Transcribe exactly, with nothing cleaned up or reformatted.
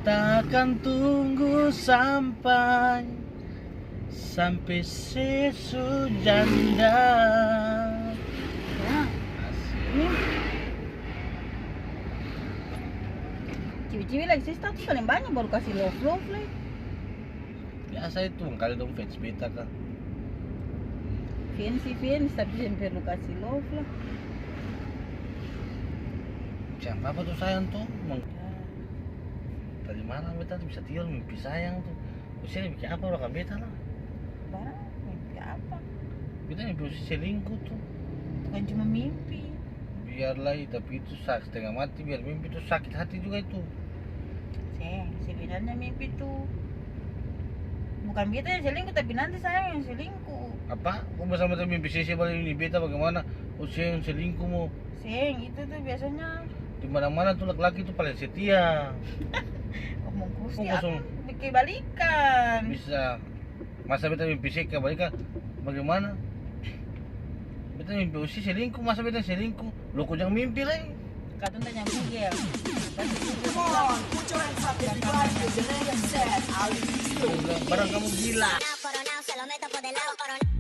Takkan tunggu sampai, sampai sesu janda. Ya. Asik. Ini. Ciwi-ciwi lagi, sista tuh paling banyak baru kasih love-love lagi. Biasa itu, mangkali dong fans beta ka. Fans sih fans, tapi seng perlu kasih love lah. Seng apa-apa tuh sayang tuh, mang-, ya. Tadi malam beta tuh bisa tidur mimpi sayang tuh. Ose biking apa belakang beta lah? Barang mimpi apa? Beta mimpi ose selingkuh tuh. Bukan cuma mimpi. Biarlah, tapi itu sa-, setengah mati, biar mimpi itu sakit hati juga itu. Seng, sebenarnya mimpi itu bukan beta yang selingkuh, tapi nanti saya yang selingkuh. Apa? Kok bersama mimpi sese balik ini beta bagaimana? Oh, saya yang selingkuh mo. Seng, itu tuh biasanya. Di mana-mana tuh laki-laki tuh paling setia. Omong kusti. Kok kosong? Akang bikin balikan. Bisa. Masa beta mimpi se kebalikan? Bagaimana? Beta mimpi ose selingkuh, masa beta selingkuh? Loko jang mimpi lai. Katong tanya Google. Come on, put your hands up, everybody, the name said, Alvin. Barang kamu gila. Corona, se lo meto por el lado, corona.